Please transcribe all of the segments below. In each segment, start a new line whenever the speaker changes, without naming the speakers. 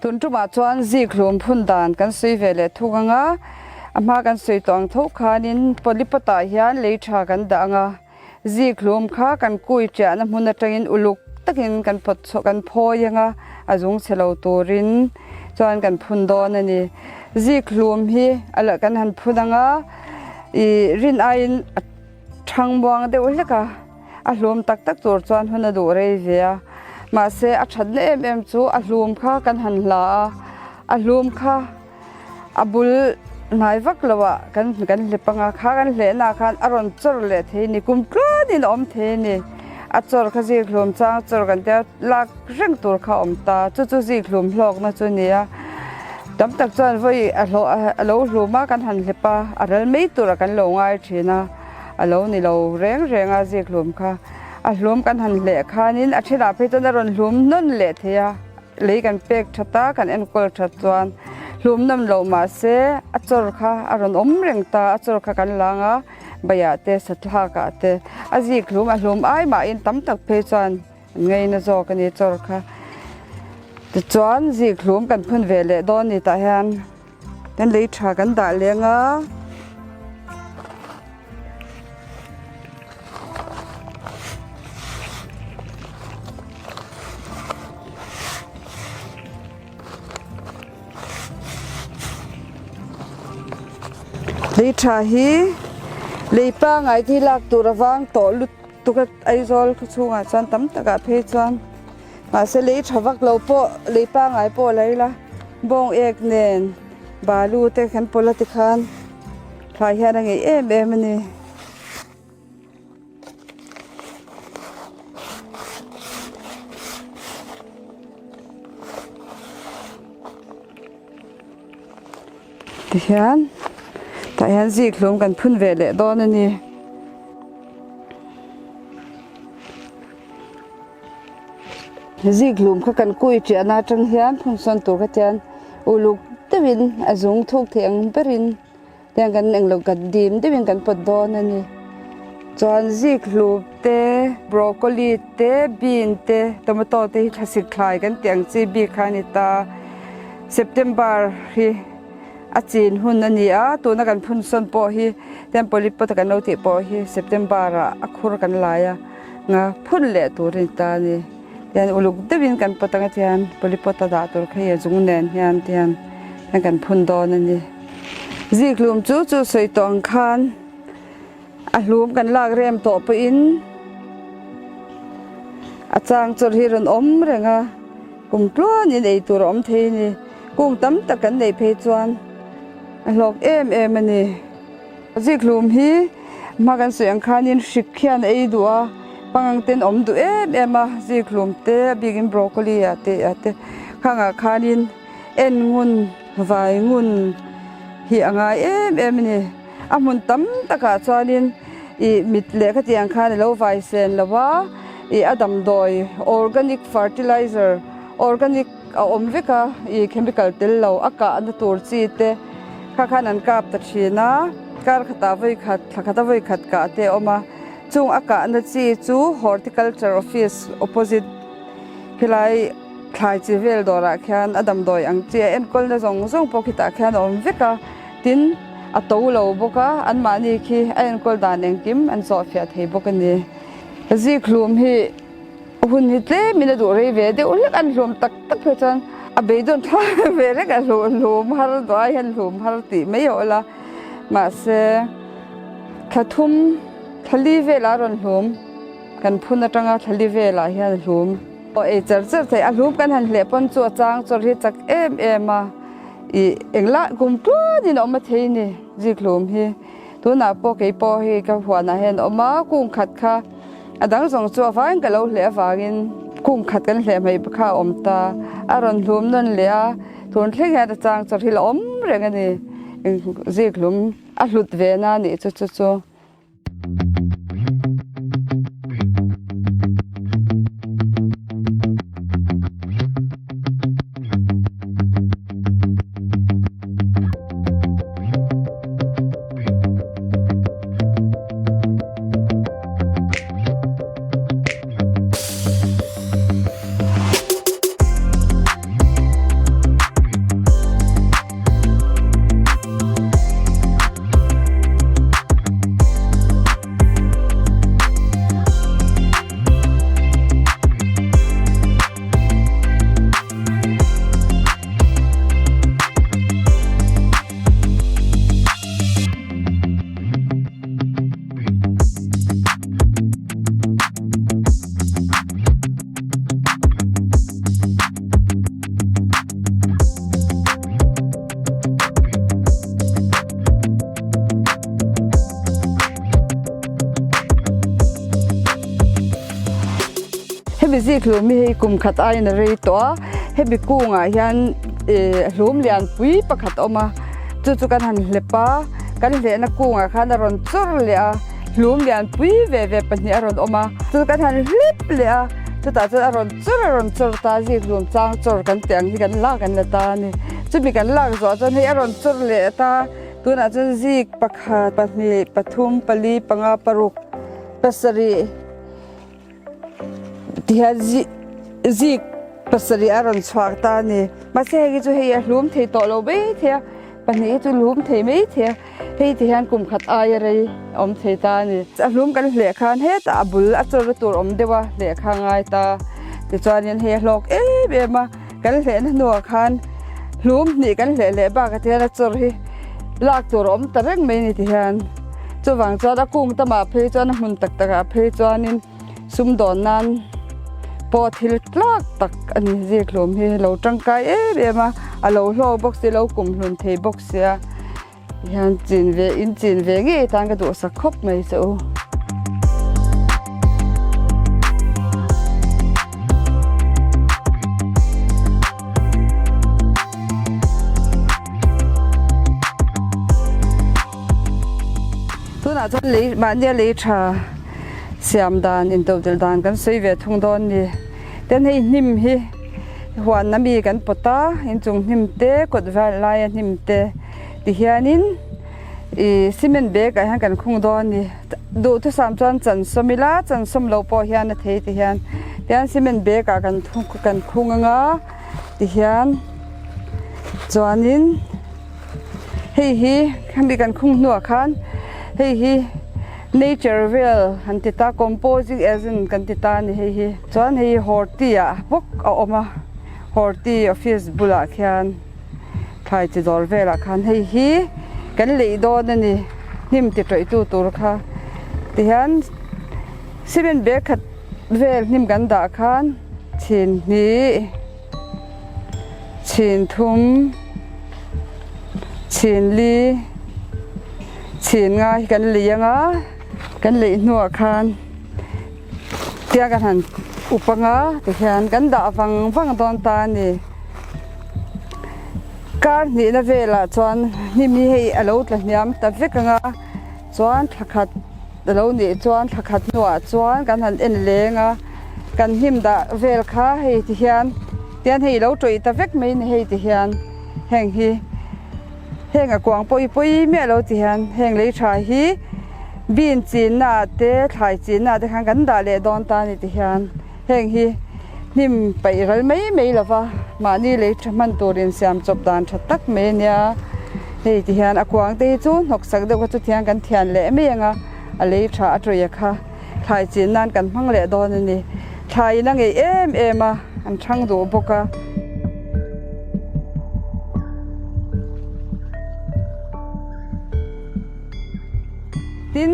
Tun tumah chuan zikhlum phun dan kan sawi ve leh thung ang a, a hma kan sawi tawh ang tho khanin polypot ah hian lei tha kan dah ang a, zikhlum kha kan kui ṭiahna hmun atangin uluk takin kan pawt chhuah kan phawi ang a, a zung chhe lo turin chuan kan phun dawn a ni. Zikhlum hi a lah kan han phun ang a, ih rin aiin a Thang muang deuh hlek a, a hlum tak tak tur chuan hun a duh rei ve a. Mahse a thatna em em chu a hlum kha kan han hla a, a hlum kha a bul hnai vak lo ah kan kan hlep ang a, kha kan hlehna ah khan a rawn chawr leh thei a ni, kum tluanin a awm thei a ni. A chawr kha zik hlum chang chawr kan tia lak reng tur kha a awm ta, chu chu zik hlum hlawkna chu a ni a. Tam tak chuan vawi a hlawh a lo hlum a kan han hlep a, a ral mai turah kan lo ngai thin a, a lo ni lo reng reng a zik hlum kha. A hlum kan han hleh khanin a thenah phei chuan a rawn hlum nawn leh thei a, lei kan pek that a, kan enkawl that chuan hlum nawn loh mahse a chawr kha a rawn awm reng ta, a chawr kha kan lang a, baiah te sathlakah te a zik hlum a hlum ai mahin tam tak phei chuan An ngaina zawk a ni chawr kha. Tichuan zikhlum kan phun ve leh dawn ni tah hian kan lei tha kan dah leng a. Lei tha hi lei pangai te hi lak tur avang tawh lut. Tukhat Aizawl khaw chhungah chuan tam takah phei chuan mahse lei tha vak lo pawh lei pangngai pawh la ila bawng ek nen balu te kan pawlh a tikhan thlai hian a ngeih em em a ni. Tihian tah hian zikhlum kan phun ve leh dawn a ni. Zikhlum kha kan kui ṭiahna aṭang hian phun sawn tur kha tian uluk deuhin a zung thuk thei ang berin tiang kan englo kan dim deuhin kan pawt dawn a ni. Chuan zikhlum te broccoli te bean te tomato te hi thlasik thlai kan tih ang chi bik kha a ni ta. September hi. A chin hun a ni a, tuna kan phun sawn pawh hi Temple pot a kan lo tih pawh hi September ah a khur kan lai a, nga phun leh tur a ni ta a ni. Tihian uluk deuhin kan pot anga tihian polypot a dah tur kha hi a zung nen hian tihian kan phun dawn a ni. Zikhlum chu chu sawi tawh ang khan a hlum kan lak rem tawh pawhin a chang chawrh hi rawn awm reng a. Kum tluanin ei tur a awm thei a ni. Kung tam tak kan neih phei chuan a hlawk em em a ni. Zikhlum hi hma kan sawi ang khanin hrik hian a ei duh a, pangang ten awm duh em em a, zikhlum te a bikin broccoli ah te ah te khangah khanin en ngun vai ngun hi a ngai em em a ni. A hmun tam takah chuanin ih mit leh khatiang khan a lo vai sen lo a, ih a damdawi organic fertilizer organic a awm vek a, ih chemical tel lo a kahna tur chi te kha khan an kap ta thin a, kar khatah vawi khat thla khata vawi khat kah te a awm a, chung a kahna chi chu horticulture office opposite khilai thlai chi vel dawrah khian a damdawi ang chi a enkawlna zawng zawng pawh khitah khian a awm vek a. Tin, a to lo bawk a, anmahni khi a enkawl dan engkim an zawhfiah thei bawk a ni. Zikhlum hi hun hi tlemin a duh rei ve deuh hlek, an hlum tak tak phei chuan a beidawn thlak ve reng a, hlum har duai hian hlum har tih mai a awl a, mahse thla thum thla li velah a rawn hlum, kan phun atanga thla li velah hian a hlum. Aw ei char char thei, a hlum kan han hleh pawn chu a chang chawr hi chak em em a. Ih englah kum tluanin a awm a thei ni zikhlum hi tunah pawh kei pawh hei ka huanah hian a awm a kung khat kha a dang zawng chu avangin ka lo hleh avangin kung khat kan hleh hmai kha a awm ta a rawn hlum nawn leh a tun thleng hian a chang chawrh hi la awm reng a ni zikhlum a hlut ve na a nih chu chu chu. Hemi zikhlum hi hei kum khat aiin a rei tawh a, hemi kungah hian ih hlum lianpui pakhat a awm a, chu chu kan han hlep a, kan hlehna kungah khan a rawn chawr leh a, hlum lianpui ve ve pahnih a rawn awm a, chu kan han hlep leh a, chutah chuan a rawn chawr a rawn chawr ta a, zikhlum chang chawr kan tih ang hi kan lak an la ta a ni. Chumi kan lak zawh chuan hei a rawn chawr leh ta, tunah chuan zik pakhat, pahnih, pathum, pali, panga, paruk, pasarih. Tihian zik pasarih a rawn chhuak ta a ni. Mahse hei hi chu hei a hlum thei tawh lo mai thei a, pahnih hi chu hlum thei mai thei a, hei ti hian kum khat aia rei a awm thei ta a ni. A hlum kan hleh khan hetah a bul a chawrna tur awm deuh a hleh kha a ngai ta. Tichuanin hei a hlawk em em a, kan hlehna hnuah khan hlum hnih kan hleh leh bakah te hian a chawr hi lak tur a awm ta reng mai a ni tihian. Chuvang chuan a kung tamah phei chuan a hmun tak takah phei chuanin sumdawn nan pawh thil tlak tak a ni zikhlum hi lo tangkai em em a, a lo hlawk bawk si lo kumhlun thei bawk sia hian chin ve in chin ve ngei tan ka duhsak khawp mai che u. Tunah chuan lei mahnia lei tha siam dan intodelh dan kan sawi ve thung dawn a ni. Tin hei hnim hi huan ami kan pawt a inchung hnim te kawt vel laia hnim te ti hianin ih cement bag ah hian kan khung dawn a ni. Duhthusam chuan chan sawm ila chan sawm loh pawh hian a thei ti hian tihian cement bag ah kan kan khung anga ti hian chuanin. Hei hi hemi kan khung hnuah khan hei hi nature vel an ti ta composing agent kan ti ta a ni hei hi chuan hei hi horti ah bawk a awm a horti office bulah khian thlai chi dawr velah khan hei hi kan lei dawn a ni hnim ti tawih tu tur kha tihian cement bag khat vel hnim kan dah khan chhin hnih. Chhin thum, chhin li, chhin nga hi kan lei anga kan leih hnuah khan tia kan han up anga tikhian kan dah vang vang dawn ta a ni. Kar hnihna velah chuan hnim hi hei a lo tla hniam ta vek anga chuan thla khat A lo nih chuan thla khat hnuah chuan kan han en leng a, kan hnim dah vel kha hei ti hian tian hei lo tawih ta vek mai ni hei ti hian heng hi heng a kuang pawi pawi miah lo ti hian heng lei tha hi bean chinna ah te thlai chinna ah te khan kan dah leh dawn ta a ni ti hian heng hi hnim paih ral mai mai lo va mahni lei tha hman tur insiam chawp dan tha tak mai a nia hei ti hian a kuang te hi chu hnawk sak deuh kha chu thian kan thian leh mai ang a a lei tha a tawih a kha thlai chin nan kan hmang leh dawn a ni thlai in a ngeih em em a an thang duh bawk a. Tin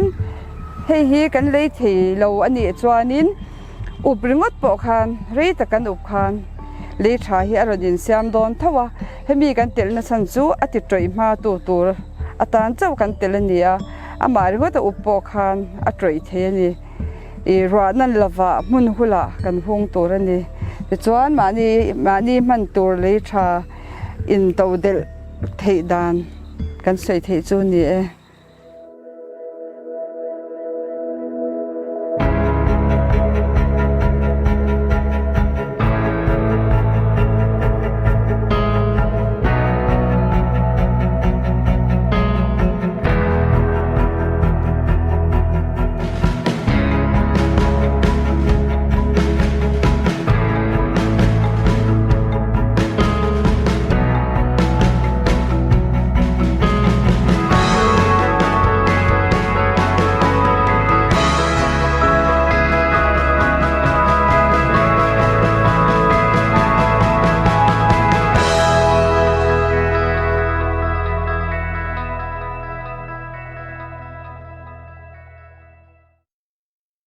hei hi kan lei thei lo a nih chuanin. Up ringawt pawh khan rei tak kan up khan lei tha hi a rawn insiam dawn tho a, hemi kan telh na chhan chu a ti tawih hma tu tur atan chauh kan telh a ni a, amah ringawt a up pawh khan a tawih thei a ni. Ih ruah nan lovah hmun hulah kan hung tur a ni. Tichuan mahni mahni hman tur lei tha in to delh theih dan kan sawi theih chu a ni e.